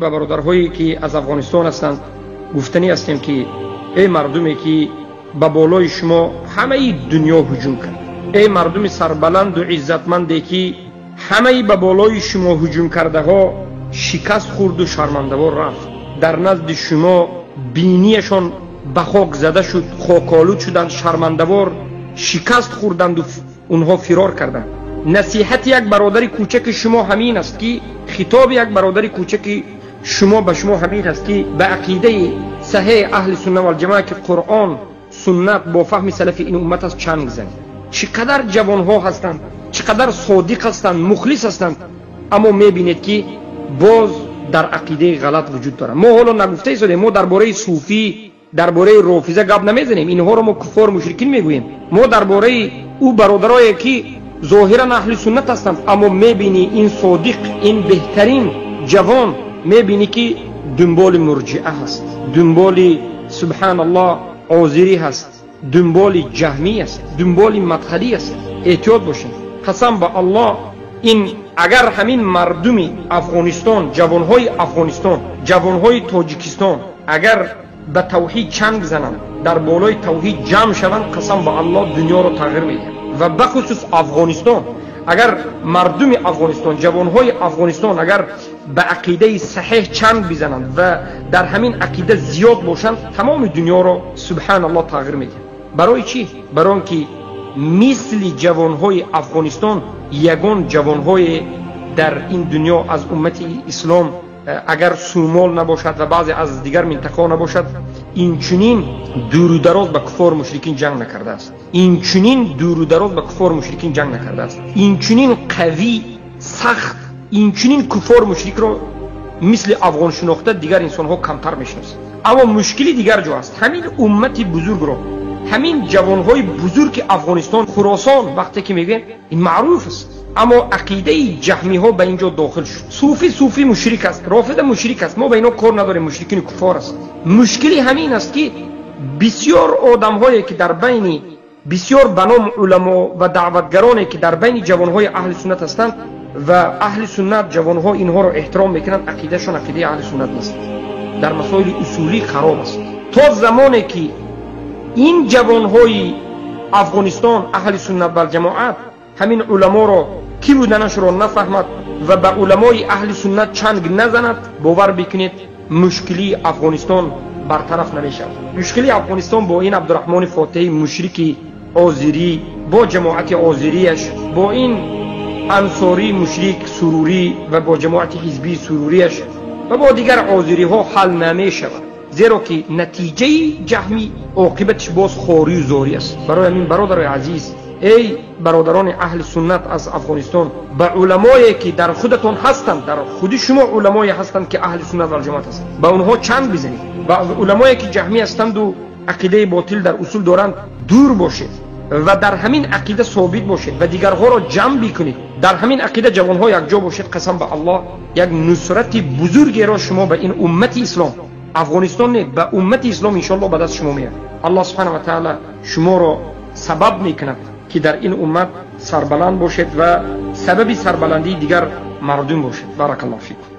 Ба бародарҳое ки аз Афғонистон ҳастанд гуфтанӣ ҳастем, ки эй мардуме ки ба болои шумо ҳамаи дунё ҳуҷум кард, эй мардуми сарбаланду иззатманде ки ҳамаи ба болои шумо ҳуҷум кардаҳо шикаст хӯрду шармандавор рафт, дар назди шумо бинияшон ба хок зада шуд, хоколуд шуданд, шармандавор шикаст хӯрданду онҳо фирор карданд. Насиҳати як бародари кӯчаки шумо ҳамин аст, ки хитоби як бародари кӯчаки шумо ба шумо ҳамин аст, ки ба ақидаи саҳеҳи аҳли сунна валҷамоа, ки Қуръон суннат бо фаҳми салафи ин уммат аст, чанг занед. Чӣ қадар ҷавонҳо ҳастанд, чӣ қадар содиқ ҳастанд, мухлис ҳастанд, аммо мебинед, ки боз дар ақидаи ғалат вуҷуд доранд. Мо ҳоло нагуфта истодем, мо дар бораи суфӣ, дар бораи рофиза гап намезанем, инҳоро мо куффор мушрикин мегӯем. Мо дар бораи ӯ бародарое ки зоҳиран аҳли суннат ҳастанд, аммо мебинӣ ин содиқ, ин беҳтарин ҷавон, мебинӣ ки дунболи мурҷиа ҳаст, дунболи субҳаналлоҳ озирӣ ҳаст, дунболи ҷаҳмӣ аст, дунболи мадхалӣ аст. Эҳтиёт бошед. Қасам ба Аллоҳ, ин агар ҳамин мардуми Афғонистон, ҷавонҳои Афғонистон, ҷавонҳои Тоҷикистон агар ба тавҳид чанг зананд, дар болои тавҳид ҷамъ шаванд, қасам ба Аллоҳ дунёро тағйир медиҳанд. Ва бахусус Афғонистон, агар мардуми Афғонистон, ҷавонҳои Афғонистон агар ба ақидаи саҳеҳ чанг бизананд ва дар ҳамин ақида зиёд бошанд, тамоми дунёро субҳаналлоҳ тағйир медиҳанд. Барои чӣ? Барои он ки мисли ҷавонҳои Афғонистон ягон ҷавонҳое дар ин дунё аз уммати ислом, агар Сумол набошад ва баъзе аз дигар минтақаҳо набошад, инчунин дуру дароз ба куффор мушрикин ҷанг накардааст, инчунин дуру дароз ба куффор мушрикин ҷанг накардааст, инчунин қавӣ сахт, инчунин куффор мушрикро мисли афғоншинохта дигар инсонҳо камтар мешиносанд. Аммо мушкили дигар ҷо аст. Ҳамин уммати бузургро, ҳамин ҷавонҳои бузурги Афғонистон, Хуросон вақте ки мегӯем, ин маъруф аст, аммо ақидаи ҷаҳмиҳо ба ин ҷо дохил шуд. Суфӣ суфӣ мушрик аст, рофида мушрик аст, мо ба ино кор надорем, мушрикини куффор аст. Мушкили ҳамин аст, ки бисёр одамҳое ки дар байни бисёр ба ном уламо ва даъватгароне ки дар байни ҷавонҳои аҳли суннат ҳастанд ва аҳли суннат ҷавонҳо инҳоро эҳтиром мекунанд, ақидашон ақидаи аҳли суннат нест, дар масоили усулӣ хароб аст. То замоне ки ин ҷавонҳои Афғонистон аҳли суннат валҷамоат ҳамин уламоро кӣ буданашро нафаҳмад ва ба уламои аҳли суннат чанг назанад, бовар бикунед, мушкилии Афғонистон бартараф намешавад. Мушкилии Афғонистон бо ин Абдураҳмони Фотиҳи мушрики озирӣ, бо ҷамоати озирияш, бо ин ансорӣ мушрик сурурӣ ва бо ҷамоати ҳизбии суруриаш ва бо дигар озириҳо ҳал намешавад, зеро ки натиҷаи ҷаҳмӣ оқибатиш боз хорию зорӣ аст. Барои ҳамин, бародарои азиз, эй бародарони аҳли суннат аз Афғонистон, ба уламое ки дар худатон ҳастанд, дар худи шумо уламое ҳастанд ки аҳли суннат валҷамоат ҳастанд, ба онҳо чанг бизанед ва аз уламое ки ҷаҳмӣ ҳастанду ақидаи ботил дар усул доранд дур бошед ва дар ҳамин ақида собит бошед ва дигарҳоро ҷамъ бикунед. Дар ҳамин ақида ҷавонҳо якҷо бошед, қасам ба Аллоҳ, як нусрати бузургеро шумо ба ин уммати ислом, Афғонистон не, ба уммати ислом иншоаллоҳ ба даст шумо меяд. Аллоҳ субҳана ва таала шуморо сабаб мекунад, ки дар ин уммат сарбаланд бошед ва сабаби сарбаландии дигар мардум бошед. Баракаллоҳу фикум.